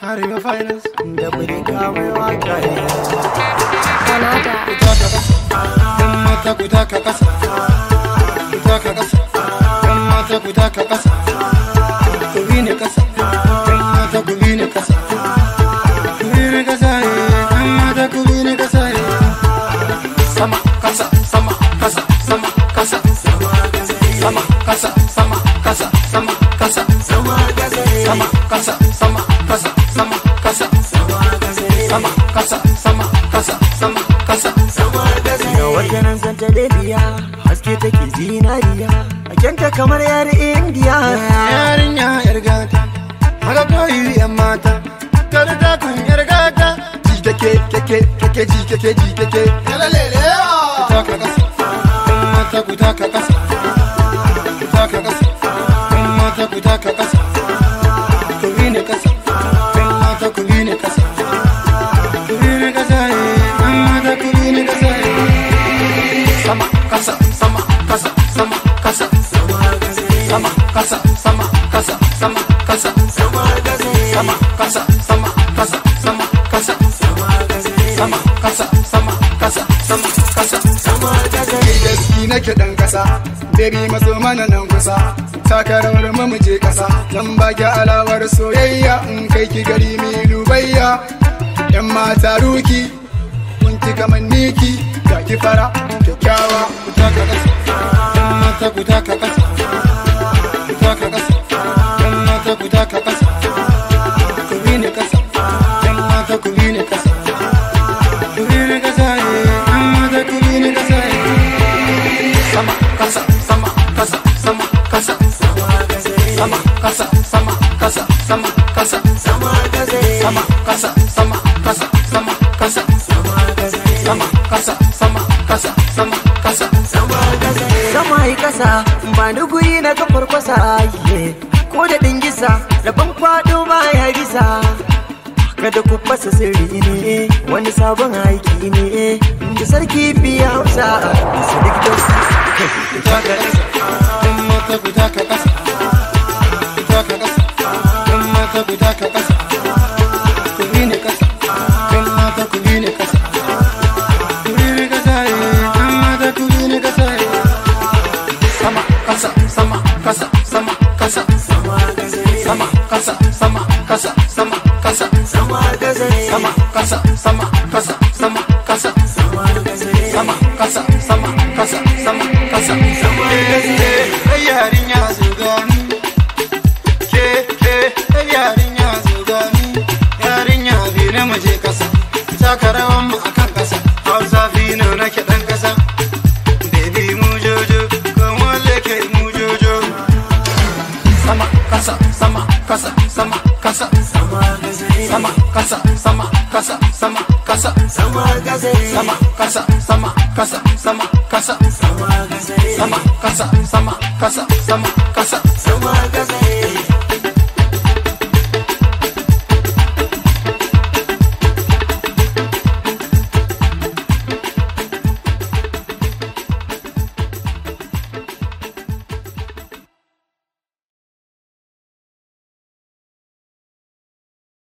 Arewa Finance. Da burika mai waka. Canada. Yan mata ku taka kasa. Ku taka kasa. Yan mata ku taka kasa. Ku bi ni kasa. Yan mata ku bi ni kasa. Ku bi ni kasa. Yan mata ku bi ni kasa. Sama kasa sama kasa sama kasa sama kasa sama kasa sama kasa sama kasa sama kasa sama kasa sama kasa sama kasa sama kasa. Ga wata nan santa Libya, haske take zinariya, a kyanta kamar yar Indiya. Yarinya yar gata, haka koyi yan mata, kar ta kun yar gata. Ji keke keke keke ji keke ji keke. Ku taka kasa, yan mata ku taka kasa. Ku taka kasa, yan mata ku taka kasa. Ku bi ni kasa, yan mata ku bi ni kasa. Ku bi ni kasa, yan mata ku bi ni kasa. Sama kasa sama kasa sama kasa sama kasa sama kasa sama kasa sama kasa sama kasa sama kasa sama kasa sama kasa sama kasa. Gaski nake dan kasa, baby maso mana nan kusa. Taka rawar mu mu je kasa, zan baki alawar soyayya in kai ki gari mi lubayya. Yan mata ruki, kun ki kaman niki, ga ki fara kyakkyawa. Ku taka kasa, yan mata ku taka kasa. Ku taka kasa, yan mata ku taka kasa. Ku bi ni kasa, yan mata ku bi ni kasa. Ku bi ni kasa, yan mata ku bi ni kasa. Sama kasa sama kasa sama kasa sama kasa sama kasa sama kasa sama kasa sama kasa sama kasa sama kasa sama kasa sama kasa. Sama yi kasa, ba ni guri na kafar kwasa, ko da dingisa, rabon kwado ba ya bisa. Kada ku fasa sirri ne, wani sabon aiki ne, da sarki biya Hausa, Sadiq Dausi. Ku taka kasa, yan mata ku taka kasa. Ku taka kasa, yan mata ku taka kasa. Ku bi ni kasa, yan mata ku bi ni kasa. Ku bi ni kasa, yan mata ku bi ni kasa. Sama kasa sama kasa sama kasa sama kasa sama kasa sama kasa sama kasa sama kasa sama kasa sama kasa sama kasa sama kasa. Yarinya zo gani, ke ke yarinya zo gani, yarinya bi na muje kasa, taka rawan mu akan kasa. Hausa fino nake dan kasa, baby mu jojo, kuma leke mu jojo. Sama kasa sama kasa sama kasa sama kasa sama kasa sama kasa sama kasa sama kasa sama kasa sama kasa sama kasa sama kasa.